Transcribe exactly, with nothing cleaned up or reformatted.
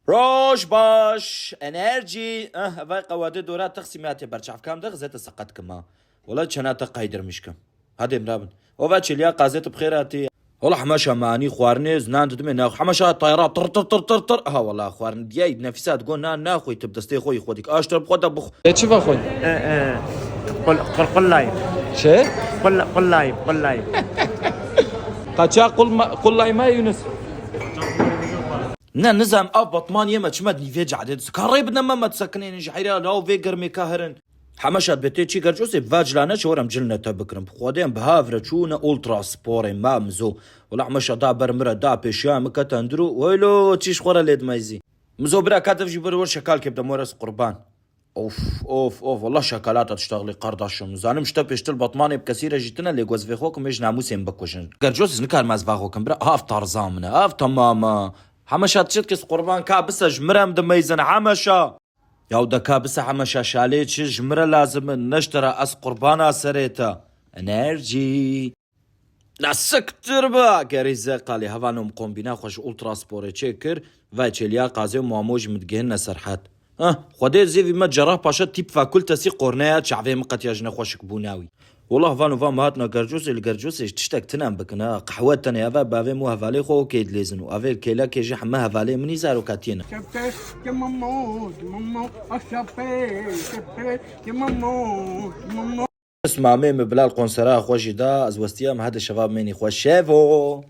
Roj baş, enerjî. Eh, vay qewadê dora texsîmê hatiye berçavka min de xizete seqet kima. Wela çena te qeydirmiş kim. Hadi emra bin. O va çeliya qazê tu bi xêr hatî. Wela hemeşa manî xwarinê zinan didimê nax. Hemeşa tayra tır tır tır tır tır. Ha wela xwarin diyay nefîsa digo nan naxwî tu bi destê xwe yî xwe dik. Aştir bi xwe de bix. E çi vexwin? E, e, qul-, qul-, qullayb. Çi? Qulla-, qullayb, qullayb. Qaça qul ma-, qullay ma Yunus? Ne, nizam, ev Batmaniyê me çi me di nîvê cadê dise. Ka rê bidin me, me disekinên ji heyra law vê germê ka herin. Hemeşa dibê tê çî Gercosê, va cilane çi werim cilne te bikirim. Bi Xwedê em bi havre çûne Ultra Sporê me Mizo. Wela hemeşa da ber min re, da pêşiya min kete hundir û weylo çî ji xwe re lê dimeyzî. Mizo bira ka dev jî bir wir şekalkê bide mor ez qurban. Of, of, of, wallah şekalata tiştaxlê qardaşim. Zanim ji te pêştir Batmanê bi kesî re jî tine lê goz vê xwe kim ê ji namûsên bikujin. Gercos ez nikarim ez va xwe kim bira. Av tarza min e, av temam e. Hemeşa tişt kes qurban ka bise ji min re em dimeyzin hemeşa. Yaw de ka bise hemeşa şalê çi ji min re lazim in, ne ji te re ez qurbana serê te. Enerjî. La siktir be! Gerî ze qalê heva nom kombîna xwe ji Ultra Sporê çêkir, ve çêliya qazê û mamo ji min digihinne Serhet. Heh, Xwedê zêvî me cerrah paşa tîp fakultesî qorneya çavê min qetiya ji nexweşikbûna wî. Wela van û van me hatina Gercosê, li Gercosê ji tiştek tinem bikin ha. Qehwe tenê eve bavê min û hevalê xwe okey dilêzin û evê li kêlekê jî heme hevalê min î zarokatiyê ne. Şepe, ke mamo, ke mamo, a şepe, şepe, ke mamo, ke mamo. Mamê min Bilal konsera xwe jî da, ez westiyam hede şeva bimênî xwe şevo.